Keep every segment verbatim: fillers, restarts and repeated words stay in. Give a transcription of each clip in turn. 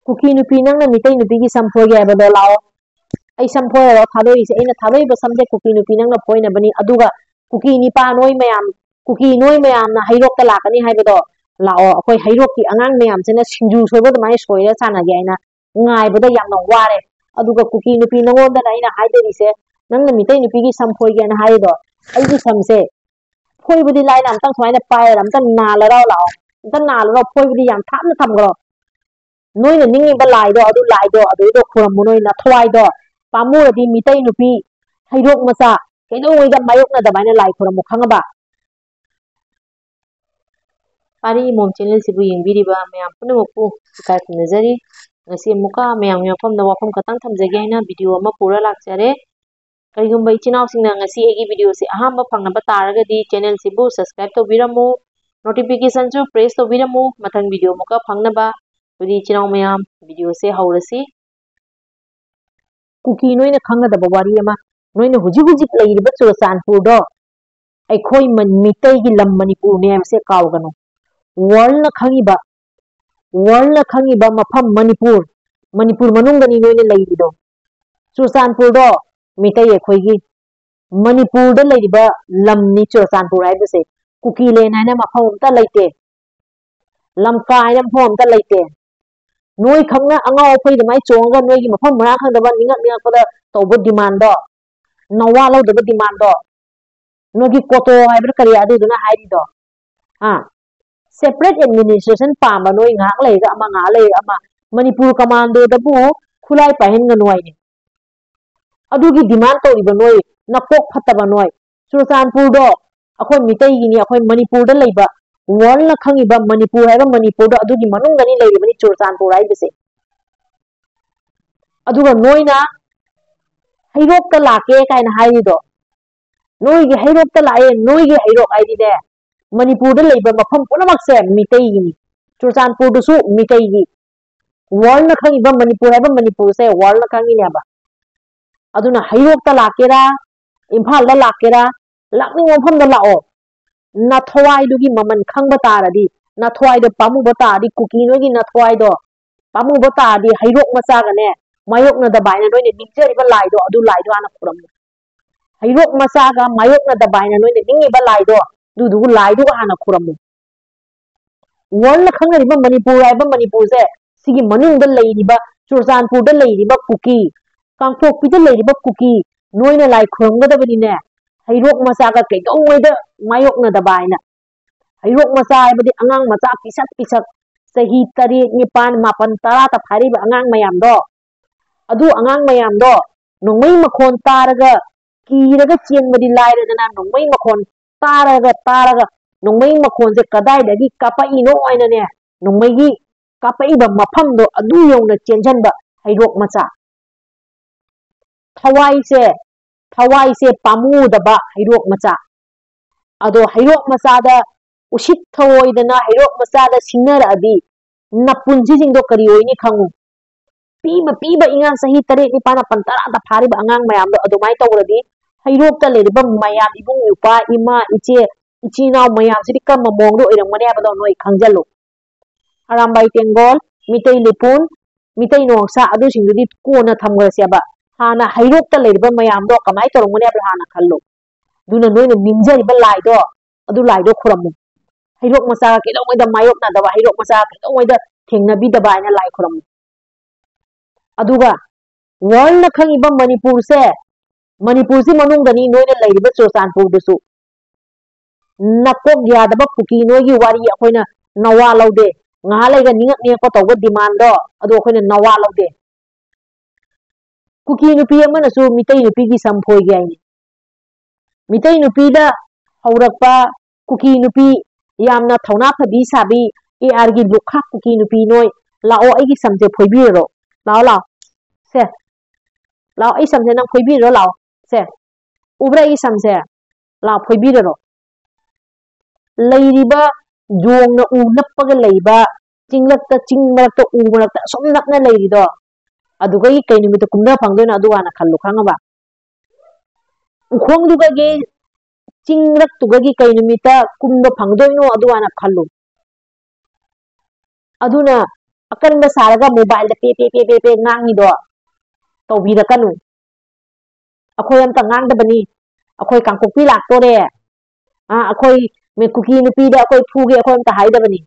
ꯀꯨꯀꯤ ꯅꯨꯄꯤ, ꯅꯪꯅ ꯃꯤꯇꯩ ꯅꯨꯄꯤꯒꯤ ꯁꯝ ꯐꯣꯏꯒꯦ ꯍꯥꯏꯕꯗꯣ ꯂꯥꯛꯑꯣ꯫ ꯑꯩ ꯁꯝ ꯐꯣꯏꯔꯔꯣ ꯊꯥꯗꯣꯛꯏꯁꯦ, ꯑꯩꯅ ꯊꯥꯗꯣꯛꯏꯕ ꯁꯝꯁꯦ ꯀꯨꯀꯤ ꯅꯨꯄꯤ ꯅꯪꯅ ꯐꯣꯏꯅꯕꯅꯤ꯫ ꯑꯗꯨꯒ ꯀꯨꯀꯤ ꯅꯤꯄꯥ ꯅꯣꯏ ꯃꯌꯥꯝ, ꯀꯨꯀꯤ ꯅꯣꯏ ꯃꯌꯥꯝꯅ ꯍꯩꯔꯣꯛꯇ ꯂꯥꯛꯀꯅꯤ ꯍꯥꯏꯕꯗꯣ ꯂꯥꯛꯑꯣ꯫ ꯑꯩꯈꯣꯏ ꯍꯩꯔꯣꯛꯀꯤ ꯑꯉꯥꯡ ꯃꯌꯥꯝꯁꯤꯅ ꯁꯤꯡꯖꯨ ꯁꯣꯏꯕ ꯑꯗꯨꯃꯥꯏꯅ ꯁꯣꯏꯔ ꯆꯥꯟꯅꯒꯦ ꯍꯥꯏꯅ ꯉꯥꯏꯕꯗ ꯌꯥꯝꯅ ꯋꯥꯔꯦ꯫ ꯑꯗꯨꯒ ꯀꯨꯀꯤ ꯅꯨꯄꯤ ꯅꯉꯣꯟꯗꯅ ꯑꯩꯅ ꯍꯥꯏꯗꯣꯔꯤꯁꯦ, ꯅꯪꯅ ꯃꯤꯇꯩ ꯅꯨꯄꯤꯒꯤ ꯁꯝ ꯐꯣꯏꯒꯦꯅ ꯍꯥꯏꯔꯤꯗꯣ, ꯑꯩꯒꯤ ꯁꯝꯁꯦ ꯐꯣꯏꯕꯗꯤ ꯂꯥꯏꯅ ꯑꯝꯇꯪ ꯁꯨꯃꯥꯏꯅ ꯄꯥꯏꯔ ꯑꯝꯇꯪ ꯅꯥꯜꯂꯔꯥꯎ ꯂꯥꯛꯑꯣ, ꯑꯝꯇ ꯅꯥꯜꯂꯔꯥꯎ, ꯐꯣꯏꯕꯗꯤ ꯌꯥꯝ ꯊꯥꯞꯅ ꯊꯝꯈ꯭ꯔꯣ꯫ ꯅꯣꯏꯅ ꯅꯤꯡꯉꯤꯕ ꯂꯥꯏꯗꯣ, ꯑꯗꯨ ꯂꯥꯏꯗꯣ ꯑꯗꯨꯗꯣ ꯈꯨꯔꯝꯃꯨ, ꯅꯣꯏ ꯅꯊꯋꯥꯏꯗꯣ ꯄꯥꯝꯃꯨꯔꯗꯤ ꯃꯤꯇꯩ ꯅꯨꯄꯤ ꯍꯩꯔꯣꯛ ꯃꯆꯥ ꯀꯩꯗꯧꯉꯩꯗ ꯃꯥꯌꯣꯛꯅꯗꯕ ꯍꯥꯏꯅ ꯂꯥꯏ ꯈꯨꯔꯝꯃꯨ, ꯈꯪꯉꯕ? ꯄꯥꯔꯤ ꯏꯃꯣꯝ ꯆꯦꯅꯦꯜꯁꯤꯕꯨ ꯌꯦꯡꯕꯤꯔꯤꯕ ꯃꯌꯥꯝ ꯄꯨꯝꯅꯃꯛꯄꯨ ꯏꯀꯥꯏ ꯈꯨꯝꯅꯖꯔꯤ꯫ ꯉꯁꯤ ꯑꯃꯨꯛꯀ ꯃꯌꯥꯝꯒꯤ ꯃꯐꯝꯗ ꯋꯥꯐꯝ ꯈꯇꯪ ꯊꯝꯖꯒꯦ ꯍꯥꯏꯅ ꯚꯤꯗꯤꯑꯣ ꯑꯃ ꯄꯨꯔ ꯂꯥꯛꯆꯔꯦ꯫ ꯀꯔꯤꯒꯨꯝꯕ ꯏꯆꯤꯟ ꯏꯅꯥꯎꯁꯤꯡꯅ ꯉꯁꯤ ꯑꯩꯒꯤ ꯚꯤꯗꯤꯑꯣꯁꯤ ꯑꯍꯥꯟꯕ ꯐꯪꯅꯕ ꯇꯥꯔꯒꯗꯤ ꯆꯦꯅꯦꯜꯁꯤꯕꯨ ꯁꯕꯁꯀ꯭ꯔꯥꯏꯕ ꯇꯧꯕꯤꯔꯝꯃꯨ, ꯅꯣꯇꯤꯐꯤꯀꯦꯁꯟꯁꯨ ꯄ꯭ꯔꯦꯁ ꯇꯧꯕꯤꯔꯝꯃꯨ, ꯃꯊꯪ ꯚꯤꯗꯤꯑꯣ ꯑꯃꯨꯛꯀ ꯐꯪꯅꯕ꯫ ꯑꯗꯨꯗꯤ ꯏꯆꯤꯟ ꯏꯅꯥꯎ ꯃꯌꯥꯝ ꯚꯤꯗꯤꯑꯣꯁꯦ ꯍꯧꯔꯁꯤ꯫ ꯀꯨꯀꯤ ꯅꯣꯏꯅ ꯈꯪꯒꯗꯕ ꯋꯥꯔꯤ ꯑꯃ, ꯅꯣꯏꯅ ꯍꯧꯖꯤꯛ ꯍꯧꯖꯤꯛ ꯂꯩꯔꯤꯕ ꯆꯨꯔꯆꯥꯟꯄꯨꯔꯗꯣ ꯑꯩꯈꯣꯏ ꯃ-, ꯃꯤꯇꯩꯒꯤ ꯂꯝ ꯃꯅꯤꯄꯨꯔꯅꯦ ꯍꯥꯏꯕꯁꯦ ꯀꯥꯎꯒꯅꯨ꯫ ꯋꯥꯔꯜꯅ ꯈꯪꯉꯤꯕ, ꯋꯥꯔꯜꯅ ꯈꯪꯉꯤꯕ ꯃꯐꯝ ꯃꯅꯤꯄꯨꯔ, ꯃꯅꯤꯄꯨꯔ ꯃꯅꯨꯡꯗꯅꯤ ꯅꯣꯏꯅ ꯂꯩꯔꯤꯗꯣ꯫ ꯆꯨꯔꯆꯥꯟꯄꯨꯔꯗꯣ ꯃꯤꯇꯩ ꯑꯩꯈꯣꯏꯒꯤ, ꯃꯅꯤꯄꯨꯔꯗ ꯂꯩꯔꯤꯕ ꯂꯝꯅꯤ ꯆꯨꯔꯆꯥꯟꯄꯨꯔ ꯍꯥꯏꯕꯁꯦ꯫ ꯀꯨꯀꯤꯂꯦꯟ ꯍꯥꯏꯅ ꯃꯐꯝ ꯑꯝꯇ ꯂꯩꯇꯦ, ꯂꯝꯀꯥ ꯍꯥꯏꯅ ꯃꯐꯝ ꯑꯝꯇ ꯂꯩꯇꯦ꯫ ꯅꯣꯏ ꯈꯛꯅ ꯑꯉꯥꯎ ꯑꯐꯩ ꯑꯗꯨꯃꯥꯏꯅ ꯆꯣꯡꯉꯒ ꯅꯣꯏꯒꯤ ꯃꯐꯝ ꯃꯔꯥꯡ ꯈꯪꯗꯕ ꯅꯤꯡꯉꯛ ꯅꯤꯡꯉꯛꯄꯗ ꯇꯧꯕ ꯗꯤꯃꯥꯟꯗꯣ, ꯅꯋꯥ ꯂꯧꯗꯕ ꯗꯤꯃꯥꯟꯗꯣ, ꯅꯣꯏꯒꯤ ꯀꯣꯇꯣ ꯍꯥꯏꯕ꯭ꯔꯥ ꯀꯔꯤ ꯑꯗꯨꯗꯨꯅ ꯍꯥꯏꯔꯤꯗꯣ, ꯑꯥ, ꯁꯦꯄꯔꯦꯠ ꯑꯦꯗꯃꯤꯅꯤꯁꯇ꯭ꯔꯦꯁꯟ ꯄꯥꯝꯕ ꯅꯣꯏ ꯉꯥꯏꯍꯥꯛ ꯂꯩꯔꯒ ꯑꯃ, ꯉꯥꯏꯍꯥꯛ ꯂꯩꯔꯒ ꯑꯃ, ꯃꯅꯤꯄꯨꯔ ꯀꯃꯥꯟꯗꯣꯗꯕꯨ ꯈꯨꯠꯂꯥꯏ ꯄꯥꯏꯍꯟꯒꯅꯨ ꯍꯥꯏꯅꯤ꯫ ꯑꯗꯨꯒꯤ ꯗꯤꯃꯥꯟ ꯇꯧꯔꯤꯕ ꯅꯣꯏ, ꯅꯀꯣꯛ ꯐꯠꯇꯕ ꯅꯣꯏ꯫ ꯆꯨꯔꯆꯥꯟꯄꯨꯔꯗꯣ ꯑꯩꯈꯣꯏ ꯃꯤꯇꯩꯒꯤꯅꯤ, ꯑꯩꯈꯣꯏ ꯃꯅꯤꯄꯨꯔꯗ ꯂꯩꯕ, ꯋꯥꯔꯜꯅ ꯈꯪꯉꯤꯕ ꯃꯅꯤꯄꯨꯔ ꯍꯥꯏꯕ ꯃꯅꯤꯄꯨꯔꯗꯣ ꯑꯗꯨꯒꯤ ꯃꯅꯨꯡꯗꯅꯤ ꯂꯩꯔꯤꯕꯅꯤ ꯆꯨꯔꯆꯥꯟꯄꯨꯔ ꯍꯥꯏꯕꯁꯦ꯫ ꯑꯗꯨꯒ ꯅꯣꯏꯅ ꯍꯩꯔꯣꯛꯇ ꯂꯥꯛꯀꯦ ꯀꯥꯏꯅ ꯍꯥꯏꯔꯤꯗꯣ, ꯅꯣꯏꯒꯤ ꯍꯩꯔꯣꯛꯇ ꯂꯥꯛꯑꯦ, ꯅꯣꯏꯒꯤ ꯍꯩꯔꯣꯛ ꯍꯥꯏꯗꯤꯅꯦ, ꯃꯅꯤꯄꯨꯔꯗ ꯂꯩꯕ ꯃꯐꯝ ꯄꯨꯝꯅꯃꯛꯁꯦ ꯃꯤꯇꯩꯒꯤꯅꯤ꯫ ꯆꯨꯔꯆꯥꯟꯄꯨꯔꯗꯨꯁꯨ ꯃꯤꯇꯩꯒꯤ꯫ ꯋꯥꯔꯜꯅ ꯈꯪꯉꯤꯕ ꯃꯅꯤꯄꯨꯔ ꯍꯥꯏꯕ ꯃꯅꯤꯄꯨꯔꯁꯦ ꯋꯥꯔꯜꯅ ꯈꯪꯉꯤꯅꯦꯕ꯫ ꯑꯗꯨꯅ ꯍꯩꯔꯣꯛꯇ ꯂꯥꯛꯀꯦꯔꯥ, ꯏꯝꯐꯥꯜꯗ ꯂꯥꯛꯀꯦꯔꯥ, ꯂꯥꯛꯅꯤꯡꯕ ꯃꯐꯝꯗ ꯂꯥꯛꯑꯣ꯫ ꯅꯊꯋꯥꯏꯗꯨꯒꯤ ꯃꯃꯜ ꯈꯪꯕ ꯇꯥꯔꯗꯤ, ꯅꯊꯋꯥꯏꯗꯣ ꯄꯥꯝꯃꯨꯕ ꯇꯥꯔꯗꯤ, ꯀꯨꯀꯤ ꯅꯣꯏꯒꯤ ꯅꯊꯋꯥꯏꯗꯣ ꯄꯥꯝꯃꯨꯕ ꯇꯥꯔꯗꯤ ꯍꯩꯔꯣꯛ ꯃꯆꯥꯒꯅꯦ ꯃꯥꯌꯣꯛꯅꯗꯕ ꯍꯥꯏꯅ ꯅꯣꯏꯅ ꯅꯤꯡꯖꯔꯤꯕ ꯂꯥꯏꯗꯣ, ꯑꯗꯨ ꯂꯥꯏꯗꯣ ꯍꯥꯟꯅ ꯈꯨꯔꯝꯃꯨ꯫ ꯍꯩꯔꯣꯛ ꯃꯆꯥꯒ ꯃꯥꯌꯣꯛꯅꯗꯕ ꯍꯥꯏꯅ ꯅꯣꯏꯅ ꯅꯤꯡꯉꯤꯕ ꯂꯥꯏꯗꯣ, ꯑꯗꯨꯗꯨꯒ ꯂꯥꯏꯗꯨꯒ ꯍꯥꯟꯅ ꯈꯨꯔꯝꯃꯨ꯫ ꯋꯥꯔꯜꯅ ꯈꯪꯅꯔꯤꯕ ꯃꯅꯤꯄꯨꯔ ꯍꯥꯏꯕ ꯃꯅꯤꯄꯨꯔꯁꯦ, ꯁꯤꯒꯤ ꯃꯅꯨꯡꯗ ꯂꯩꯔꯤꯕ, ꯆꯨꯔꯆꯥꯟꯄꯨꯔꯗ ꯂꯩꯔꯤꯕ ꯀꯨꯀꯤ, ꯀꯥꯡꯄꯣꯛꯄꯤꯗ ꯂꯩꯔꯤꯕ ꯀꯨꯀꯤ, ꯅꯣꯏꯅ ꯂꯥꯏ ꯈꯨꯔꯨꯝꯒꯗꯕꯅꯤꯅꯦ, ꯍꯩꯔꯣꯛ ꯃꯆꯥꯒ ꯀꯩꯗꯧꯉꯩꯗ ꯃꯥꯌꯣꯛꯅꯗꯕ ꯍꯥꯏꯅ꯫ ꯍꯩꯔꯣꯛ ꯃꯆꯥ ꯍꯥꯏꯕꯗꯤ ꯑꯉꯥꯡ ꯃꯆꯥ ꯄꯤꯁꯛ ꯄꯤꯁꯛ, ꯆꯍꯤ ꯇꯔꯦꯠ, ꯅꯤꯄꯥꯟ, ꯃꯥꯄꯟ, ꯇꯔꯥ ꯇ ꯐꯥꯔꯤꯕ ꯑꯉꯥꯡ ꯃꯌꯥꯝꯗꯣ, ꯑꯗꯨ ꯑꯉꯥꯡ ꯃꯌꯥꯝꯗꯣ ꯅꯣꯡꯃꯩ ꯃꯈꯣꯟ ꯇꯥꯔꯒ ꯀꯤꯔꯒ ꯆꯦꯟꯕꯗꯤ ꯂꯥꯏꯔꯗꯅ, ꯅꯣꯡꯃꯩ ꯃꯈꯣꯟ ꯇꯥꯔꯒ, ꯇꯥꯔꯒ, ꯅꯣꯡꯃꯩ ꯃꯈꯣꯟꯁꯦ ꯀꯗꯥꯏꯗꯒꯤ ꯀꯥꯞꯄꯛꯏꯅꯣ ꯍꯥꯏꯅꯅꯦ, ꯅꯣꯡꯃꯩꯒꯤ ꯀꯥꯞꯄꯛꯏꯕ ꯃꯐꯝꯗꯣ ꯑꯗꯨ ꯌꯧꯅ ꯆꯦꯟꯁꯤꯟꯕ ꯍꯩꯔꯣꯛ ꯃꯆꯥ꯫ ꯊꯋꯥꯏꯁꯦ, ꯊꯋꯥꯏꯁꯦ ꯄꯥꯝꯃꯨꯗꯕ ꯍꯩꯔꯣꯛ ꯃꯆꯥ꯫ ꯑꯗꯣ ꯍꯩꯔꯣꯛ ꯃꯆꯥꯗ ꯎꯁꯤꯠ ꯊꯑꯣꯏꯗꯅ ꯍꯩꯔꯣꯛ ꯃꯆꯥꯗ ꯁꯤꯡꯅꯔꯛꯑꯗꯤ, ꯅꯄꯨꯟꯁꯤꯁꯤꯡꯗꯣ ꯀꯔꯤ ꯑꯣꯏꯅꯤ ꯈꯪꯉꯨ꯫ ꯄꯤꯕ, ꯄꯤꯕ ꯏꯉꯥꯡ ꯆꯍꯤ ꯇꯔꯦꯠ, ꯅꯤꯄꯥꯟ, ꯃꯥꯄꯟ, ꯇꯔꯥꯗ ꯐꯥꯔꯤꯕ ꯑꯉꯥꯡ ꯃꯌꯥꯝꯗꯣ ꯑꯗꯨꯃꯥꯏꯅ ꯇꯧꯔꯗꯤ, ꯍꯩꯔꯣꯛꯇ ꯂꯩꯔꯤꯕ ꯃꯌꯥꯝ, ꯏꯕꯨꯡ, ꯏꯄ꯭ꯋꯥ, ꯏꯃꯥ, ꯏꯆꯦ, ꯏꯆꯤꯟ ꯏꯅꯥꯎ ꯃꯌꯥꯝꯁꯤꯗꯤ ꯀꯔꯝꯕ ꯃꯑꯣꯡꯗ ꯑꯣꯏꯔꯝꯒꯅꯤ ꯍꯥꯏꯕꯗꯣ ꯅꯣꯏ ꯈꯪꯖꯜꯂꯨ꯫ ꯑꯔꯥꯝꯕꯥꯏ ꯇꯦꯡꯒꯣꯜ, ꯃꯤꯇꯩ ꯂꯤꯄꯨꯟ, ꯃꯤꯇꯩ ꯅꯣꯡꯁꯥ, ꯑꯗꯨꯁꯤꯡꯗꯨꯗꯤ ꯀꯣꯟꯅ ꯊꯝꯈ꯭ꯔꯁꯦꯕ꯫ ꯍꯥꯟꯅ ꯍꯩꯔꯣꯛꯇ ꯂꯩꯔꯤꯕ ꯃꯌꯥꯝꯗꯣ ꯀꯃꯥꯏꯅ ꯇꯧꯔꯝꯒꯅꯤ ꯍꯥꯏꯕꯗꯣ ꯍꯥꯟꯅ ꯈꯜꯂꯨ꯫ ꯑꯗꯨꯅ ꯅꯣꯏꯅ ꯅꯤꯡꯖꯔꯤꯕ ꯂꯥꯏꯗꯣ, ꯑꯗꯨ ꯂꯥꯏꯗꯣ ꯈꯨꯔꯝꯃꯨ꯫ ꯍꯩꯔꯣꯛ ꯃꯆꯥꯒ ꯀꯩꯗꯧꯉꯩꯗ ꯃꯥꯌꯣꯛꯅꯗꯕ, ꯍꯩꯔꯣꯛ ꯃꯆꯥꯒ ꯀꯩꯗꯧꯉꯩꯗ ꯊꯦꯡꯅꯕꯤꯗꯕ ꯍꯥꯏꯅ ꯂꯥꯏ ꯈꯨꯔꯝꯃꯨ꯫ ꯑꯗꯨꯒ ꯋꯥꯔꯜꯅ ꯈꯪꯉꯤꯕ ꯃꯅꯤꯄꯨꯔꯁꯦ, ꯃꯅꯤꯄꯨꯔꯁꯤ ꯃꯅꯨꯡꯗꯅꯤ ꯅꯣꯏꯅ ꯂꯩꯔꯤꯕ ꯆꯨꯔꯆꯥꯟꯄꯨꯔꯗꯨꯁꯨ꯫ ꯅꯀꯣꯛ ꯌꯥꯗꯕ ꯀꯨꯀꯤ ꯅꯣꯏꯒꯤ ꯋꯥꯔꯤ ꯑꯩꯈꯣꯏꯅ ꯅꯋꯥ ꯂꯧꯗꯦ꯫ ꯉꯥꯏꯍꯥꯛ ꯂꯩꯒ ꯅꯤꯡꯉꯛ ꯅꯤꯡꯉꯛꯄ ꯇꯧꯕ ꯗꯤꯃꯥꯟꯗꯣ, ꯑꯗꯨ ꯑꯩꯈꯣꯏꯅ ꯅꯋꯥ ꯂꯧꯗꯦ꯫ ꯀꯨꯀꯤ ꯅꯨꯄꯤ ꯑꯃꯅꯁꯨ ꯃꯤꯇꯩ ꯅꯨꯄꯤꯒꯤ ꯁꯝ ꯐꯣꯏꯒꯦ ꯍꯥꯏꯅꯤ꯫ ꯃꯤꯇꯩ ꯅꯨꯄꯤꯗ ꯍꯧꯔꯛꯄ ꯀꯨꯀꯤ ꯅꯨꯄꯤ, ꯌꯥꯝꯅ ꯊꯧꯅꯥ ꯐꯕꯤ ꯁꯥꯕꯤ, ꯑꯦ ꯑꯥꯔꯒꯤ ꯂꯨꯈꯥꯛ ꯀꯨꯀꯤ ꯅꯨꯄꯤ ꯅꯣꯏ, ꯂꯥꯛꯑꯣ ꯑꯩꯒꯤ ꯁꯝꯁꯦ ꯐꯣꯏꯕꯤꯔꯔꯣ꯫ ꯂꯥꯛꯑꯣ, ꯂꯥꯛꯑꯣ꯫ ꯁꯦ, ꯂꯥꯛꯑꯣ, ꯑꯩ ꯁꯝꯁꯦ ꯅꯪ ꯐꯣꯏꯕꯤꯔꯔꯣ, ꯂꯥꯛꯑꯣ꯫ ꯁꯦ, ꯎꯕ꯭ꯔꯥ ꯑꯩꯒꯤ ꯁꯝꯁꯦ? ꯂꯥꯛꯑꯣ, ꯐꯣꯏꯕꯤꯔꯔꯣ꯫ ꯂꯩꯔꯤꯕ ꯌꯣꯡꯅ ꯎ ꯅꯞꯄꯒ ꯂꯩꯕ, ꯆꯤꯡꯂꯛꯇ, ꯆꯤꯡ ꯃꯔꯛꯇ, ꯎ ꯃꯔꯛꯇ ꯑꯁꯨꯝ ꯅꯞꯅ ꯂꯩꯔꯤꯗꯣ, ꯑꯗꯨꯒ ꯑꯩ ꯀꯩ ꯅꯨꯃꯤꯠꯇ ꯀꯨꯝꯊ ꯐꯪꯗꯣꯏꯅꯣ? ꯑꯗꯨ ꯍꯥꯟꯅ ꯈꯜꯂꯨ, ꯈꯪꯉꯕ? ꯎꯈꯣꯡꯗꯨꯒꯒꯤ, ꯆꯤꯡꯂꯛꯇꯨꯒꯒꯤ ꯀꯩ ꯅꯨꯃꯤꯠꯇ ꯀꯨꯝꯕ ꯐꯪꯗꯣꯏꯅꯣ? ꯑꯗꯨ ꯍꯥꯟꯅ ꯈꯜꯂꯨ꯫ ꯑꯗꯨꯅ ꯑꯀꯟꯕ ꯁꯥꯔꯒ ꯃꯣꯕꯥꯏꯜꯗ ꯄꯦ ꯄꯦ ꯄꯦ ꯄꯦ ꯄꯦ ꯉꯥꯡꯉꯤꯗꯣ ꯇꯧꯕꯤꯔꯛꯀꯅꯨ꯫ ꯑꯩꯈꯣꯏ ꯑꯝꯇ ꯉꯥꯡꯗꯕꯅꯤ꯫ ꯑꯩꯈꯣꯏ ꯀꯥꯡꯄꯣꯛꯄꯤ ꯂꯥꯛꯇꯣꯔꯦ꯫ ꯑ, ꯑꯩꯈꯣꯏ ꯃꯤ ꯀꯨꯀꯤ ꯅꯨꯄꯤꯗ ꯑꯩꯈꯣꯏ ꯐꯨꯒꯦ ꯑꯩꯈꯣꯏ ꯑꯝꯇ ꯍꯥꯏꯗꯕꯅꯤ꯫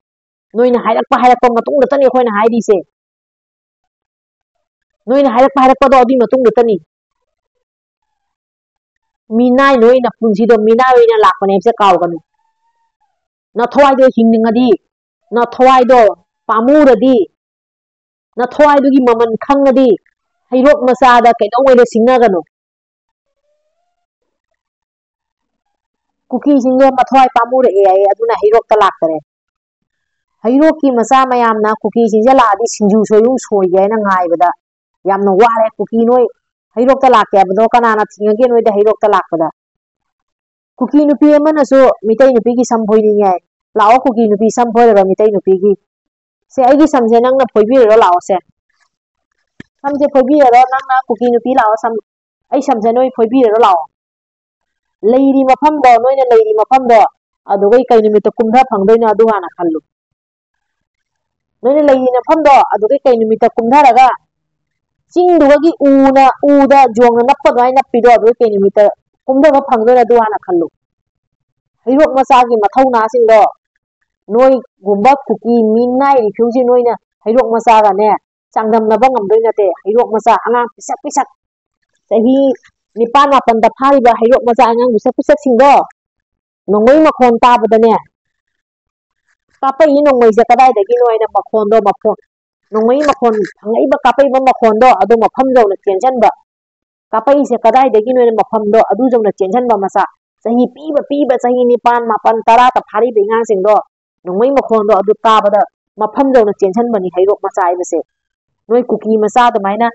ꯅꯣꯏꯅ ꯍꯥꯏꯔꯛꯄ ꯍꯥꯏꯔꯛꯄ ꯃꯇꯨꯡꯗꯇꯅꯤ ꯑꯩꯈꯣꯏꯅ ꯍꯥꯏꯔꯤꯁꯦ꯫ ꯅꯣꯏꯅ ꯍꯥꯏꯔꯛꯄ ꯍꯥꯏꯔꯛꯄꯗꯣ ꯑꯗꯨꯒꯤ ꯃꯇꯨꯡꯗꯇꯅꯤ꯫ ꯃꯤꯅꯥꯏ ꯅꯣꯏ ꯅꯄꯨꯟꯁꯤꯗꯣ ꯃꯤꯅꯥꯏ ꯑꯣꯏꯅ ꯂꯥꯛꯄꯅꯦ ꯍꯥꯏꯕꯁꯦ ꯀꯥꯎꯒꯅꯨ꯫ ꯅꯊꯋꯥꯏꯗꯣ ꯍꯤꯡꯅꯤꯡꯉꯗꯤ, ꯅꯊꯋꯥꯏꯗꯣ ꯄꯥꯝꯃꯨꯔꯗꯤ, ꯅꯊꯋꯥꯏꯗꯨꯒꯤ ꯃꯃꯜ ꯈꯪꯉꯗꯤ ꯍꯩꯔꯣꯛ ꯃꯆꯥꯗ ꯀꯩꯗꯧꯉꯩꯗ ꯁꯤꯡꯅꯒꯅꯨ꯫ ꯀꯨꯀꯤꯁꯤꯡꯗꯣ ꯃꯊꯋꯥꯏ ꯄꯥꯝꯃꯨꯔꯛꯑꯦ ꯍꯥꯏꯌꯦ, ꯑꯗꯨꯅ ꯍꯩꯔꯣꯛꯇ ꯂꯥꯛꯇꯔꯦ꯫ ꯍꯩꯔꯣꯛꯀꯤ ꯃꯆꯥ ꯃꯌꯥꯝꯅ ꯀꯨꯀꯤꯁꯤꯡꯁꯦ ꯂꯥꯛꯑꯗꯤ ꯁꯤꯡꯖꯨ ꯁꯣꯏꯕꯨꯝ ꯁꯣꯏꯒꯦ ꯍꯥꯏꯅ ꯉꯥꯏꯕꯗ ꯌꯥꯝꯅ ꯋꯥꯔꯦ꯫ ꯀꯨꯀꯤ ꯅꯣꯏ ꯍꯩꯔꯣꯛꯇ ꯂꯥꯛꯀꯦ ꯍꯥꯏꯕꯗꯣ ꯀꯅꯥꯅ ꯊꯤꯡꯉꯒꯦ ꯅꯣꯏꯗ ꯍꯩꯔꯣꯛꯇ ꯂꯥꯛꯄꯗ? ꯀꯨꯀꯤ ꯅꯨꯄꯤ ꯑꯃꯅꯁꯨ ꯃꯤꯇꯩ ꯅꯨꯄꯤꯒꯤ ꯁꯝ ꯐꯣꯏꯅꯤꯡꯉꯦ ꯍꯥꯏ꯫ ꯂꯥꯛꯑꯣ ꯀꯨꯀꯤ ꯅꯨꯄꯤ ꯁꯝ ꯐꯣꯏꯔꯒ ꯃꯤꯇꯩ ꯅꯨꯄꯤꯒꯤ꯫ ꯁꯦ, ꯑꯩꯒꯤ ꯁꯝꯁꯦ ꯅꯪꯅ ꯐꯣꯏꯕꯤꯔꯔꯣ, ꯂꯥꯛꯑꯣ ꯁꯦ꯫ ꯁꯝꯁꯦ ꯐꯣꯏꯕꯤꯔꯔꯣ, ꯅꯪꯅ ꯀꯨꯀꯤ ꯅꯨꯄꯤ ꯂꯥꯛꯑꯣ, ꯁꯝ, ꯑꯩ ꯁꯝꯁꯦ ꯅꯣꯏ ꯐꯣꯏꯕꯤꯔꯔꯣ, ꯂꯥꯛꯑꯣ꯫ ꯂꯩꯔꯤ ꯃꯐꯝꯗꯣ, ꯅꯣꯏꯅ ꯂꯩꯔꯤ ꯃꯐꯝꯗꯣ, ꯑꯗꯨꯒꯩ ꯀꯩ ꯅꯨꯃꯤꯠꯇ ꯀꯨꯝꯊ ꯐꯪꯗꯣꯏꯅꯣ ꯑꯗꯨ ꯍꯥꯟꯅ ꯈꯜꯂꯨ꯫ ꯅꯣꯏꯅ ꯂꯩꯔꯤ ꯃꯐꯝꯗꯣ, ꯑꯗꯨꯒꯩ ꯀꯩ ꯅꯨꯃꯤꯠꯇ ꯀꯨꯝꯊꯔꯒ ꯆꯤꯡꯗꯨꯒꯒꯤ ꯎꯅ, ꯎꯗ ꯖꯣꯡꯅ ꯅꯞꯄ ꯑꯗꯨꯃꯥꯏꯅ ꯅꯞꯄꯤꯗꯣ, ꯑꯗꯨꯒꯩ ꯀꯩ ꯅꯨꯃꯤꯠꯇ ꯀꯨꯝꯊꯕ ꯐꯪꯗꯣꯏꯅꯣ ꯑꯗꯨ ꯍꯥꯟꯅ ꯈꯜꯂꯨ꯫ ꯍꯩꯔꯣꯛ ꯃꯆꯥꯒꯤ ꯃꯊꯧꯅꯥꯁꯤꯡꯗꯣ, ꯅꯣꯏꯒꯨꯝꯕ ꯀꯨꯀꯤ ꯃꯤꯅꯥꯏ ꯔꯤꯐ꯭ꯌꯨꯖꯤ ꯅꯣꯏꯅ ꯍꯩꯔꯣꯛ ꯃꯆꯥꯒꯅꯦ ꯆꯥꯡꯗꯝꯅꯕ ꯉꯝꯗꯣꯏ ꯅꯠꯇꯦ꯫ ꯍꯩꯔꯣꯛ ꯃꯆꯥ ꯑꯉꯥꯡ ꯄꯤꯁꯛ ꯄꯤꯁꯛ ꯆꯍꯤ ꯅꯤꯄꯥꯟ ꯃꯥꯄꯟꯗ ꯐꯥꯔꯤꯕ ꯍꯩꯔꯣꯛ ꯃꯆꯥ ꯑꯉꯥꯡ ꯄꯤꯁꯛ ꯄꯤꯁꯛꯁꯤꯡꯗꯣ ꯅꯣꯡꯃꯩ ꯃꯈꯣꯟ ꯇꯥꯕꯗꯅꯦ, ꯀꯥꯞꯄꯛꯏ ꯅꯣꯡꯃꯩꯁꯦ ꯀꯗꯥꯏꯗꯒꯤꯅꯣ ꯍꯥꯏꯅ ꯃꯈꯣꯟꯗꯣ, ꯃꯈꯣꯟ, ꯅꯣꯡꯃꯩ ꯃꯈꯣꯟ ꯐꯪꯉꯛꯏꯕ ꯀꯥꯞꯄꯛꯏꯕ ꯃꯈꯣꯟꯗꯣ ꯑꯗꯨ ꯃꯐꯝ ꯌꯧꯅ ꯆꯦꯟꯁꯤꯟꯕ꯫ ꯀꯥꯞꯄꯛꯏꯁꯦ ꯀꯗꯥꯏꯗꯒꯤꯅꯣ ꯍꯥꯏꯅ ꯃꯐꯝꯗꯣ ꯑꯗꯨ ꯌꯧꯅ ꯆꯦꯟꯁꯤꯟꯕ ꯃꯆꯥ꯫ ꯆꯍꯤ ꯄꯤꯕ, ꯄꯤꯕ ꯆꯍꯤ ꯅꯤꯄꯥꯟ, ꯃꯥꯄꯟ, ꯇꯔꯥꯇ ꯐꯥꯔꯤꯕ ꯑꯉꯥꯡꯁꯤꯡꯗꯣ ꯅꯣꯡꯃꯩ ꯃꯈꯣꯟꯗꯣ ꯑꯗꯨ ꯇꯥꯕꯗ ꯃꯐꯝ ꯌꯧꯅ ꯆꯦꯟꯁꯤꯟꯕꯅꯤ ꯍꯩꯔꯣꯛ ꯃꯆꯥ ꯍꯥꯏꯕꯁꯦ꯫ ꯅꯣꯏ ꯀꯨꯀꯤ ꯃꯆꯥ ꯑꯗꯨꯃꯥꯏꯅ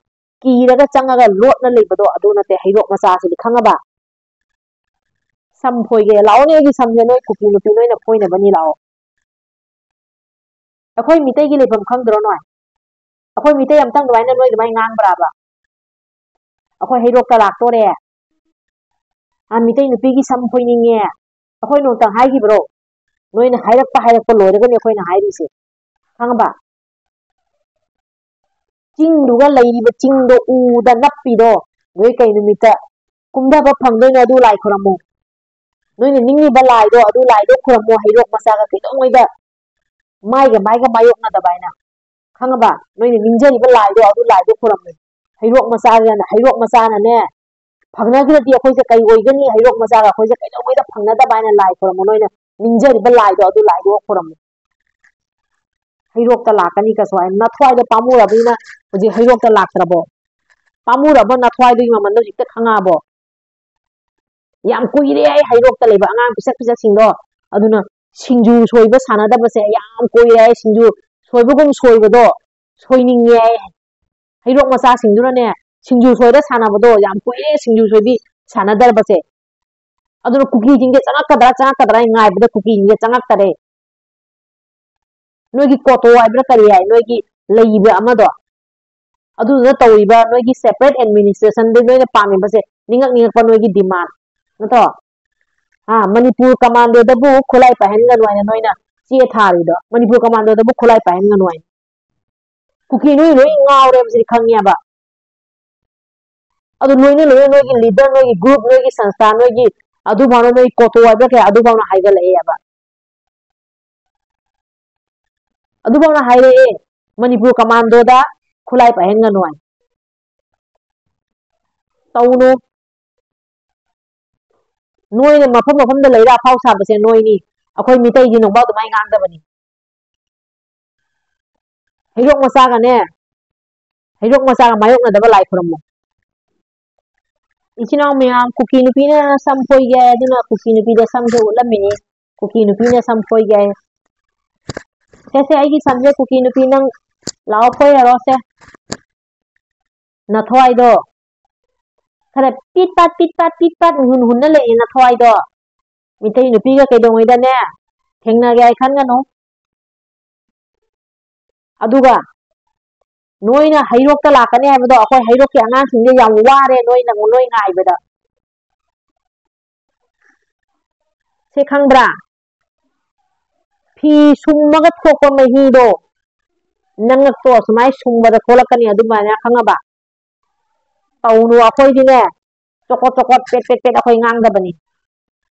ꯀꯤꯔꯒ ꯆꯪꯉꯒ ꯂꯣꯠꯅ ꯂꯩꯕꯗꯣ ꯑꯗꯨ ꯅꯠꯇꯦ ꯍꯩꯔꯣꯛ ꯃꯆꯥꯁꯤꯗꯤ, ꯈꯪꯉꯕ? ꯁꯝ ꯐꯣꯏꯒꯦ ꯂꯥꯛꯑꯣꯅꯦ, ꯑꯩꯒꯤ ꯁꯝꯁꯦ ꯅꯣꯏ ꯀꯨꯀꯤ ꯅꯨꯄꯤ ꯅꯣꯏꯅ ꯐꯣꯏꯅꯕꯅꯤ, ꯂꯥꯛꯑꯣ꯫ ꯑꯩꯈꯣꯏ ꯃꯤꯇꯩꯒꯤ ꯂꯩꯐꯝ ꯈꯪꯗ꯭ꯔꯣ ꯅꯣꯏ? ꯑꯩꯈꯣꯏ ꯃꯤꯇꯩ ꯑꯝꯇꯪ ꯑꯗꯨꯃꯥꯏꯅ ꯅꯣꯏ ꯑꯗꯨꯃꯥꯏꯅ ꯉꯥꯡꯕ꯭ꯔꯥꯕ? ꯑꯩꯈꯣꯏ ꯍꯩꯔꯣꯛꯇ ꯂꯥꯛꯇꯣꯔꯦ꯫ ꯑ, ꯃꯤꯇꯩ ꯅꯨꯄꯤꯒꯤ ꯁꯝ ꯐꯣꯏꯅꯤꯡꯉꯦ꯫ ꯑꯩꯈꯣꯏ ꯅꯣꯡꯇꯪ ꯍꯥꯏꯈꯤꯕ꯭ꯔꯣ? ꯅꯣꯏꯅ ꯍꯥꯏꯔꯛꯄ ꯍꯥꯏꯔꯛꯄ ꯂꯣꯏꯔꯒꯅꯤ ꯑꯩꯈꯣꯏꯅ ꯍꯥꯏꯔꯤꯁꯦ꯫ ꯈꯪꯉꯕ? ꯆꯤꯡꯗꯨꯒ ꯂꯩꯔꯤꯕ ꯆꯤꯡꯗꯣ ꯎꯗ ꯅꯞꯄꯤꯗꯣ, ꯅꯣꯏ ꯀꯩ ꯅꯨꯃꯤꯠꯇ ꯀꯨꯝꯊꯕ ꯐꯪꯗꯣꯏꯅꯣ? ꯑꯗꯨ ꯂꯥꯏ ꯈꯨꯔꯝꯃꯨ꯫ ꯅꯣꯏꯅ ꯅꯤꯡꯉꯤꯕ ꯂꯥꯏꯗꯣ ꯑꯗꯨ ꯂꯥꯏꯗꯣ ꯈꯨꯔꯝꯃꯣ, ꯍꯩꯔꯣꯛ ꯃꯆꯥꯒ ꯀꯩꯗꯧꯉꯩꯗ ꯃꯥꯏꯒ ꯃꯥꯏꯒ ꯃꯥꯌꯣꯛꯅꯗꯕ ꯍꯥꯏꯅ꯫ ꯈꯪꯉꯕ? ꯅꯣꯏꯅ ꯅꯤꯡꯖꯔꯤꯕ ꯂꯥꯏꯗꯣ ꯑꯗꯨ ꯂꯥꯏꯗꯣ ꯈꯨꯔꯝꯃꯨ꯫ ꯍꯩꯔꯣꯛ ꯃꯆꯥꯒꯅ, ꯍꯩꯔꯣꯛ ꯃꯆꯥꯅꯅꯦ, ꯐꯪꯅꯈ꯭ꯔꯗꯤ ꯑꯩꯈꯣꯏꯁꯦ ꯀꯩ ꯑꯣꯏꯒꯅꯤ? ꯍꯩꯔꯣꯛ ꯃꯆꯥꯒ ꯑꯩꯈꯣꯏꯁꯦ ꯀꯩꯗꯧꯉꯩꯗ ꯐꯪꯅꯗꯕ ꯍꯥꯏꯅ ꯂꯥꯏ ꯈꯨꯔꯝꯃꯨ꯫ ꯅꯣꯏꯅ ꯅꯤꯡꯖꯔꯤꯕ ꯂꯥꯏꯗꯣ ꯑꯗꯨ ꯂꯥꯏꯗꯣ ꯈꯨꯔꯝꯃꯨ꯫ ꯍꯩꯔꯣꯛꯇ ꯂꯥꯛꯀꯅꯤ ꯀꯁꯨ ꯍꯥꯏ꯫ ꯅꯊ꯭ꯋꯥꯏꯗꯣ ꯄꯥꯝꯃꯨꯔꯕꯅꯤꯅ ꯍꯧꯖꯤꯛ ꯍꯩꯔꯣꯛꯇ ꯂꯥꯛꯇ꯭ꯔꯕꯣ? ꯄꯥꯝꯃꯨꯔꯕ ꯅꯊ꯭ꯋꯥꯏꯗꯨꯒꯤ ꯃꯃꯟꯗꯣ ꯍꯧꯖꯤꯛꯇ ꯈꯪꯉꯛꯑꯕꯣ? ꯌꯥꯝ ꯀꯨꯏꯔꯦ ꯑꯩ ꯍꯩꯔꯣꯛꯇ ꯂꯩꯕ ꯑꯉꯥꯡ ꯄꯤꯁꯛ ꯄꯤꯁꯛꯁꯤꯡꯗꯣ꯫ ꯑꯗꯨꯅ ꯁꯤꯡꯖꯨ ꯁꯣꯏꯕ ꯁꯥꯟꯅꯗꯕꯁꯦ ꯌꯥꯝ ꯀꯨꯏꯔꯦ꯫ ꯑꯩ ꯁꯤꯡꯖꯨ ꯁꯣꯏꯕꯒꯨꯝ ꯁꯣꯏꯕꯗꯣ ꯁꯣꯏꯅꯤꯡꯉꯦ ꯑꯩ꯫ ꯍꯩꯔꯣꯛ ꯃꯆꯥꯁꯤꯡꯗꯨꯅꯅꯦ, ꯁꯤꯡꯖꯨ ꯁꯣꯏꯔ ꯁꯥꯟꯅꯕꯗꯣ ꯌꯥꯝ ꯀꯨꯏꯔꯦ, ꯁꯤꯡꯖꯨ ꯁꯣꯏꯕꯤ ꯁꯥꯟꯅꯗꯔꯕꯁꯦ꯫ ꯑꯗꯨꯅ ꯀꯨꯀꯤꯁꯤꯡꯁꯦ ꯆꯪꯉꯛꯀꯗ꯭ꯔꯥ, ꯆꯪꯉꯛꯀꯗ꯭ꯔꯥ ꯍꯥꯏꯅ ꯉꯥꯏꯕꯗ ꯀꯨꯀꯤꯁꯤꯡꯁꯦ ꯆꯪꯉꯛꯇꯔꯦ꯫ ꯅꯣꯏꯒꯤ ꯀꯣꯇꯣ ꯍꯥꯏꯕ꯭ꯔꯥ ꯀꯔꯤ ꯍꯥꯏ, ꯅꯣꯏꯒꯤ ꯂꯩꯕ ꯑꯃꯗꯣ, ꯑꯗꯨꯗꯨꯅ ꯇꯧꯔꯤꯕ ꯅꯣꯏꯒꯤ separate administrationꯗ ꯅꯣꯏꯅ ꯄꯥꯝꯃꯤꯕꯁꯦ, ꯅꯤꯡꯉꯛ ꯅꯤꯡꯉꯛꯄ ꯅꯣꯏꯒꯤ demand ꯅꯠꯇ꯭ꯔꯣ? ꯑꯥ, ꯃꯅꯤꯄꯨꯔ ꯀꯃꯥꯟꯗꯣꯗꯕꯨ ꯈꯨꯠꯂꯥꯏ ꯄꯥꯏꯍꯟꯒꯅꯨ ꯍꯥꯏꯅ ꯅꯣꯏꯅ ꯆꯦ ꯊꯥꯔꯤꯗꯣ, ꯃꯅꯤꯄꯨꯔ ꯀꯃꯥꯟꯗꯣꯗꯕꯨ ꯈꯨꯠꯂꯥꯏ ꯄꯥꯏꯍꯟꯒꯅꯨ ꯍꯥꯏꯅ꯫ ꯀꯨꯀꯤ ꯅꯣꯏ ꯂꯣꯏ ꯉꯥꯎꯔꯦ ꯍꯥꯏꯕꯁꯤꯗꯤ ꯈꯪꯉꯦꯕ꯫ ꯑꯗꯨ ꯂꯣꯏꯅ ꯂꯣꯏꯅ ꯅꯣꯏꯒꯤ leader, ꯅꯣꯏꯒꯤ group, ꯅꯣꯏꯒꯤ ꯁꯪꯁꯊꯥꯟ, ꯅꯣꯏꯒꯤ ꯑꯗꯨꯐꯥꯎꯅ, ꯅꯣꯏ ꯀꯣꯇꯣ ꯍꯥꯏꯕ꯭ꯔꯥ ꯀꯩ, ꯑꯗꯨꯐꯥꯎꯅ ꯍꯥꯏꯒꯠꯂꯛꯑꯦꯕ꯫ ꯑꯗꯨꯐꯥꯎꯅ ꯍꯥꯏꯔꯛꯑꯦ, ꯃꯅꯤꯄꯨꯔ ꯀꯃꯥꯟꯗꯣꯗ ꯈꯨꯠꯂꯥꯏ ꯄꯥꯏꯍꯟꯒꯅꯨ ꯍꯥꯏ꯫ ꯇꯧꯅꯨ꯫ ꯅꯣꯏꯅ ꯃꯐꯝ ꯃꯐꯝꯗ ꯂꯩꯔ ꯑꯐꯥꯎ ꯁꯥꯕꯁꯦ ꯅꯣꯏꯅꯤ꯫ ꯑꯩꯈꯣꯏ ꯃꯤꯇꯩꯗꯤ ꯅꯣꯡꯐꯥꯎ ꯑꯗꯨꯃꯥꯏꯅ ꯉꯥꯡꯗꯕꯅꯤ꯫ ꯍꯩꯔꯣꯛ ꯃꯆꯥꯒꯅꯦ, ꯍꯩꯔꯣꯛ ꯃꯆꯥꯒ ꯃꯥꯌꯣꯛꯅꯗꯕ ꯂꯥꯏ ꯈꯨꯔꯝꯃꯣ꯫ ꯏꯆꯤꯟ ꯏꯅꯥꯎ ꯃꯌꯥꯝ, ꯀꯨꯀꯤ ꯅꯨꯄꯤꯅ ꯁꯝ ꯐꯣꯏꯒꯦ ꯍꯥꯏ, ꯑꯗꯨꯅ ꯀꯨꯀꯤ ꯅꯨꯄꯤꯗ ꯁꯝꯁꯦ ꯎꯠꯂꯝꯃꯤꯅꯤ꯫ ꯀꯨꯀꯤ ꯅꯨꯄꯤꯅ ꯁꯝ ꯐꯣꯏꯒꯦ ꯍꯥꯏ꯫ ꯁꯦ, ꯁꯦ, ꯑꯩꯒꯤ ꯁꯝꯁꯦ ꯀꯨꯀꯤ ꯅꯨꯄꯤ, ꯅꯪ ꯂꯥꯛꯑꯣ, ꯐꯣꯏꯔꯔꯣ, ꯁꯦ꯫ ꯅꯊ꯭ꯋꯥꯏꯗꯣ ꯈꯔ ꯄꯤꯠ ꯄꯥꯠ, ꯄꯤꯠ ꯄꯥꯠ, ꯄꯤꯠ ꯄꯥꯠ ꯍꯨꯟ ꯍꯨꯟꯅ ꯂꯩꯌꯦ ꯅꯊ꯭ꯋꯥꯏꯗꯣ꯫ ꯃꯤꯇꯩ ꯅꯨꯄꯤꯒ ꯀꯩꯗꯧꯉꯩꯗꯅꯦ ꯊꯦꯡꯅꯒꯦ ꯍꯥꯏ ꯈꯟꯒꯅꯨ꯫ ꯑꯗꯨꯒ ꯅꯣꯏꯅ ꯍꯩꯔꯣꯛꯇ ꯂꯥꯛꯀꯅꯤ ꯍꯥꯏꯕꯗꯣ, ꯑꯩꯈꯣꯏ ꯍꯩꯔꯣꯛꯀꯤ ꯑꯉꯥꯡꯁꯤꯡꯁꯦ ꯌꯥꯝ ꯋꯥꯔꯦ ꯅꯣꯏꯅ, ꯅꯣꯏ ꯉꯥꯏꯕꯗ꯫ ꯁꯦ ꯈꯪꯕ꯭ꯔꯥ? ꯐꯤ ꯁꯨꯝꯃꯒ ꯊꯣꯛꯄ ꯃꯍꯤꯗꯣ, ꯅꯉꯛꯇꯣ ꯑꯁꯨꯃꯥꯏꯅ ꯁꯨꯡꯕꯗ ꯊꯣꯛꯂꯛꯀꯅꯤ, ꯑꯗꯨꯃꯥꯏꯅ ꯈꯪꯉꯕ? ꯇꯧꯅꯨ, ꯑꯩꯈꯣꯏꯗꯤꯅꯦ, ꯆꯣꯀꯣꯠ ꯆꯣꯀꯣꯠ, ꯄꯦꯠ ꯄꯦꯠ ꯄꯦꯠ ꯑꯩꯈꯣꯏ ꯉꯥꯡꯗꯕꯅꯤ꯫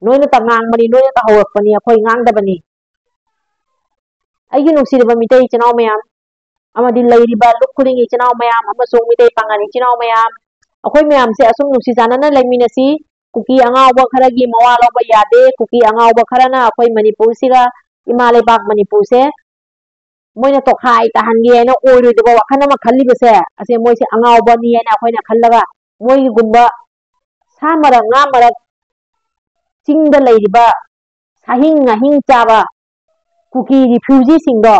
ꯅꯣꯏꯅꯇ ꯉꯥꯡꯕꯅꯤ, ꯅꯣꯏꯅꯇ ꯍꯧꯔꯛꯄꯅꯤ, ꯑꯩꯈꯣꯏ ꯉꯥꯡꯗꯕꯅꯤ꯫ ꯑꯩꯒꯤ ꯅꯨꯡꯁꯤꯔꯕ ꯃꯤꯇꯩ ꯏꯆꯤꯟ ꯏꯅꯥꯎ ꯃꯌꯥꯝ, ꯑꯃꯗꯤ ꯂꯩꯔꯤꯕ ꯂꯨꯞ ꯈꯨꯗꯤꯡꯒꯤ ꯏꯆꯤꯟ ꯏꯅꯥꯎ ꯃꯌꯥꯝ, ꯑꯃꯁꯨꯡ ꯃꯤꯇꯩ ꯄꯥꯉꯜ ꯏꯆꯤꯟ ꯏꯅꯥꯎ ꯃꯌꯥꯝ, ꯑꯩꯈꯣꯏ ꯃꯌꯥꯝꯁꯦ ꯑꯁꯨꯝ ꯅꯨꯡꯁꯤ ꯆꯥꯟꯅꯅ ꯂꯩꯃꯤꯟꯅꯁꯤ꯫ ꯀꯨꯀꯤ ꯑꯉꯥꯎꯕ ꯈꯔꯒꯤ ꯃꯋꯥ ꯂꯧꯕ ꯌꯥꯗꯦ꯫ ꯀꯨꯀꯤ ꯑꯉꯥꯎꯕ ꯈꯔꯅ ꯑꯩꯈꯣꯏ ꯃꯅꯤꯄꯨꯔꯁꯤꯒ, ꯏꯃꯥ ꯂꯩꯕꯥꯛ ꯃꯅꯤꯄꯨꯔꯁꯦ ꯃꯣꯏꯅ ꯇꯣꯈꯥꯏ ꯇꯥꯍꯟꯒꯦ ꯍꯥꯏꯅ ꯑꯣꯏꯔꯣꯏꯗꯕ ꯋꯥꯈꯜ ꯑꯃ ꯈꯜꯂꯤꯕꯁꯦ, ꯑꯁꯦ ꯃꯣꯏꯁꯦ ꯑꯉꯥꯎꯕꯅꯤ ꯍꯥꯏꯅ ꯑꯩꯈꯣꯏꯅ ꯈꯜꯂꯒ, ꯃꯣꯏꯒꯨꯝꯕ ꯁꯥ ꯃꯔꯛ, ꯉꯥ ꯃꯔꯛ, ꯆꯤꯡꯗ ꯂꯩꯔꯤꯕ ꯁꯥꯍꯤꯡ ꯉꯥꯍꯤꯡ ꯆꯥꯕ ꯀꯨꯀꯤ ꯔꯤꯐ꯭ꯌꯨꯖꯤꯁꯤꯡꯗꯣ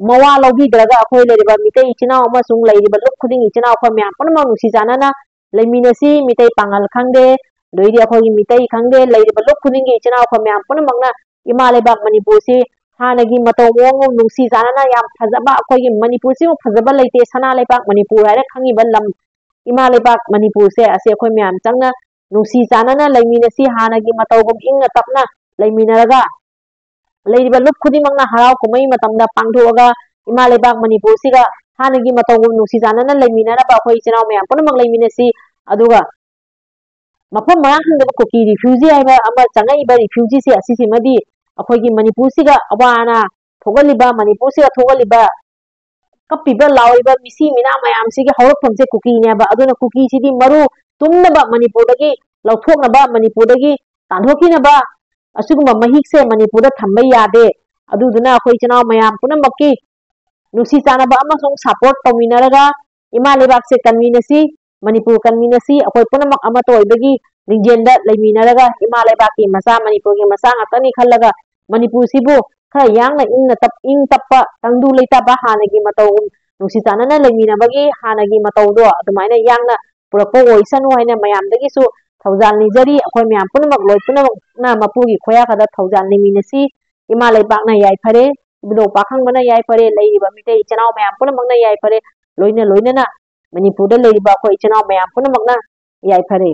ꯃꯋꯥ ꯂꯧꯕꯤꯗ꯭ꯔꯒ, ꯑꯩꯈꯣꯏ ꯂꯩꯔꯤꯕ ꯃꯤꯇꯩ ꯏꯆꯤꯟ ꯏꯅꯥꯎ ꯑꯃꯁꯨꯡ ꯂꯩꯔꯤꯕ ꯂꯨꯞ ꯈꯨꯗꯤꯡꯒꯤ ꯏꯆꯤꯟ ꯏꯅꯥꯎ ꯑꯩꯈꯣꯏ ꯃꯌꯥꯝ ꯄꯨꯝꯅꯃꯛ ꯅꯨꯡꯁꯤ ꯆꯥꯟꯅꯅ ꯂꯩꯃꯤꯟꯅꯁꯤ꯫ ꯃꯤꯇꯩ ꯄꯥꯉꯜ ꯈꯪꯗꯦ, ꯑꯗꯩꯗꯤ ꯑꯩꯈꯣꯏꯒꯤ ꯃꯤꯇꯩ ꯈꯪꯗꯦ, ꯂꯩꯔꯤꯕ ꯂꯨꯞ ꯈꯨꯗꯤꯡꯒꯤ ꯏꯆꯤꯟ ꯏꯅꯥꯎ ꯑꯩꯈꯣꯏ ꯃꯌꯥꯝ ꯄꯨꯝꯅꯃꯛꯅ ꯏꯃꯥ ꯂꯩꯕꯥꯛ ꯃꯅꯤꯄꯨꯔꯁꯤ ꯍꯥꯟꯅꯒꯤ ꯃꯇꯧ ꯃꯑꯣꯡ ꯅꯨꯡꯁꯤ ꯆꯥꯟꯅꯅ ꯌꯥꯝ ꯐꯖꯕ, ꯑꯩꯈꯣꯏꯒꯤ ꯃꯅꯤꯄꯨꯔꯁꯤꯃꯨꯛ ꯐꯖꯕ ꯂꯩꯇꯦ, ꯁꯅꯥ ꯂꯩꯕꯥꯛ ꯃꯅꯤꯄꯨꯔ ꯍꯥꯏꯔ ꯈꯪꯉꯤꯕ ꯂꯝ ꯏꯃꯥ ꯂꯩꯕꯥꯛ ꯃꯅꯤꯄꯨꯔꯁꯦ, ꯑꯁꯤ ꯑꯩꯈꯣꯏ ꯃꯌꯥꯝ ꯆꯪꯅ ꯅꯨꯡꯁꯤ ꯆꯥꯟꯅꯅ ꯂꯩꯃꯤꯟꯅꯁꯤ꯫ ꯍꯥꯟꯅꯒꯤ ꯃꯇꯧꯒꯨꯝ ꯏꯪꯅ ꯇꯞꯅ ꯂꯩꯃꯤꯟꯅꯔꯒ, ꯂꯩꯔꯤꯕ ꯂꯨꯞ ꯈꯨꯗꯤꯡꯃꯛꯅ ꯍꯔꯥꯎ ꯀꯨꯝꯍꯩ ꯃꯇꯝꯗ ꯄꯥꯡꯊꯣꯛꯑꯒ, ꯏꯃꯥ ꯂꯩꯕꯥꯛ ꯃꯅꯤꯄꯨꯔꯁꯤꯒ ꯍꯥꯟꯅꯒꯤ ꯃꯇꯧꯒꯨꯝ ꯅꯨꯡꯁꯤ ꯆꯥꯟꯅꯅ ꯂꯩꯃꯤꯟꯅꯅꯕ ꯑꯩꯈꯣꯏ ꯏꯆꯤꯟ ꯏꯅꯥꯎ ꯃꯌꯥꯝ ꯄꯨꯝꯅꯃꯛ ꯂꯩꯃꯤꯟꯅꯁꯤ꯫ ꯑꯗꯨꯒ ꯃꯐꯝ ꯃꯔꯥꯡ ꯈꯪꯗꯕ ꯀꯨꯀꯤ ꯔꯤꯐ꯭ꯌꯨꯖꯤ ꯍꯥꯏꯕ ꯑꯃ ꯆꯪꯉꯛꯏꯕ ꯔꯤꯐ꯭ꯌꯨꯖꯤꯁꯦ, ꯑꯁꯤꯁꯤꯃꯗꯤ ꯑꯩꯈꯣꯏꯒꯤ ꯃꯅꯤꯄꯨꯔꯁꯤꯒ ꯑꯋꯥ ꯑꯅꯥ ꯊꯣꯛꯍꯜꯂꯤꯕ, ꯃꯅꯤꯄꯨꯔꯁꯤꯒ ꯊꯣꯛꯍꯜꯂꯤꯕ, ꯀꯞꯄꯤꯕ ꯂꯥꯎꯔꯤꯕ ꯃꯤꯁꯤ ꯃꯤꯅꯥ ꯃꯌꯥꯝꯁꯤꯒꯤ ꯍꯧꯔꯛꯐꯝꯁꯦ ꯀꯨꯀꯤꯅꯦꯕ꯫ ꯑꯗꯨꯅ ꯀꯨꯀꯤꯁꯤꯗꯤ ꯃꯔꯨ ꯇꯨꯝꯅꯕ, ꯃꯅꯤꯄꯨꯔꯗꯒꯤ ꯂꯧꯊꯣꯛꯅꯕ, ꯃꯅꯤꯄꯨꯔꯗꯒꯤ ꯇꯥꯟꯊꯣꯛꯈꯤꯅꯕ, ꯑꯁꯤꯒꯨꯝꯕ ꯃꯍꯤꯛꯁꯦ ꯃꯅꯤꯄꯨꯔꯗ ꯊꯝꯕ ꯌꯥꯗꯦ꯫ ꯑꯗꯨꯗꯨꯅ ꯑꯩꯈꯣꯏ ꯏꯆꯤꯟ ꯏꯅꯥꯎ ꯃꯌꯥꯝ ꯄꯨꯝꯅꯃꯛꯀꯤ ꯅꯨꯡꯁꯤ ꯆꯥꯟꯅꯕ ꯑꯃꯁꯨꯡ ꯁꯄꯣꯔꯠ ꯇꯧꯃꯤꯟꯅꯔꯒ ꯏꯃꯥ ꯂꯩꯕꯥꯛꯁꯦ ꯀꯟꯃꯤꯟꯅꯁꯤ, ꯃꯅꯤꯄꯨꯔ ꯀꯟꯃꯤꯟꯅꯁꯤ꯫ ꯑꯩꯈꯣꯏ ꯄꯨꯝꯅꯃꯛ ꯑꯃꯠꯇ ꯑꯣꯏꯕꯒꯤ ꯂꯤꯡꯖꯦꯜꯗ ꯂꯩꯃꯤꯟꯅꯔꯒ ꯏꯃꯥ ꯂꯩꯕꯥꯛꯀꯤ ꯃꯆꯥ, ꯃꯅꯤꯄꯨꯔꯒꯤ ꯃꯆꯥ ꯉꯥꯛꯇꯅꯤ ꯈꯜꯂꯒ ꯃꯅꯤꯄꯨꯔꯁꯤꯕꯨ ꯈꯔ ꯌꯥꯡꯅ ꯏꯪꯅ ꯇꯞ-, ꯏꯪ ꯇꯞꯄ, ꯇꯪꯗꯨ ꯂꯩꯇꯥꯕ, ꯍꯥꯟꯅꯒꯤ ꯃꯇꯧ ꯅꯨꯡꯁꯤ ꯆꯥꯟꯅꯅ ꯂꯩꯃꯤꯟꯅꯕꯒꯤ ꯍꯥꯟꯅꯒꯤ ꯃꯇꯧꯗꯣ ꯑꯗꯨꯃꯥꯏꯅ ꯌꯥꯡꯅ ꯄꯨꯔꯛꯄ ꯑꯣꯏꯁꯅꯨ ꯍꯥꯏꯅ ꯃꯌꯥꯝꯗꯒꯤꯁꯨ ꯊꯧꯖꯥꯜ ꯅꯤꯖꯔꯤ꯫ ꯑꯩꯈꯣꯏ ꯃꯌꯥꯝ ꯄꯨꯝꯅꯃꯛ, ꯂꯣꯏ ꯄꯨꯝꯅꯃꯛꯅ ꯃꯄꯨꯒꯤ ꯈꯣꯌꯥꯈꯗ ꯊꯧꯖꯥꯜ ꯅꯤꯃꯤꯟꯅꯁꯤ꯫ ꯏꯃꯥ ꯂꯩꯕꯥꯛꯅ ꯌꯥꯏꯐꯔꯦ, ꯏꯕꯨꯙꯧ ꯄꯥꯈꯪꯕꯅ ꯌꯥꯏꯐꯔꯦ, ꯂꯩꯔꯤꯕ ꯃꯤꯇꯩ ꯏꯆꯤꯟ ꯏꯅꯥꯎ ꯃꯌꯥꯝ ꯄꯨꯝꯅꯃꯛꯅ ꯌꯥꯏꯐꯔꯦ, ꯂꯣꯏꯅ ꯂꯣꯏꯅꯅ ꯃꯅꯤꯄꯨꯔꯗ ꯂꯩꯔꯤꯕ ꯑꯩꯈꯣꯏ ꯏꯆꯤꯟ ꯏꯅꯥꯎ ꯃꯌꯥꯝ ꯄꯨꯝꯅꯃꯛꯅ ꯌꯥꯏꯐꯔꯦ꯫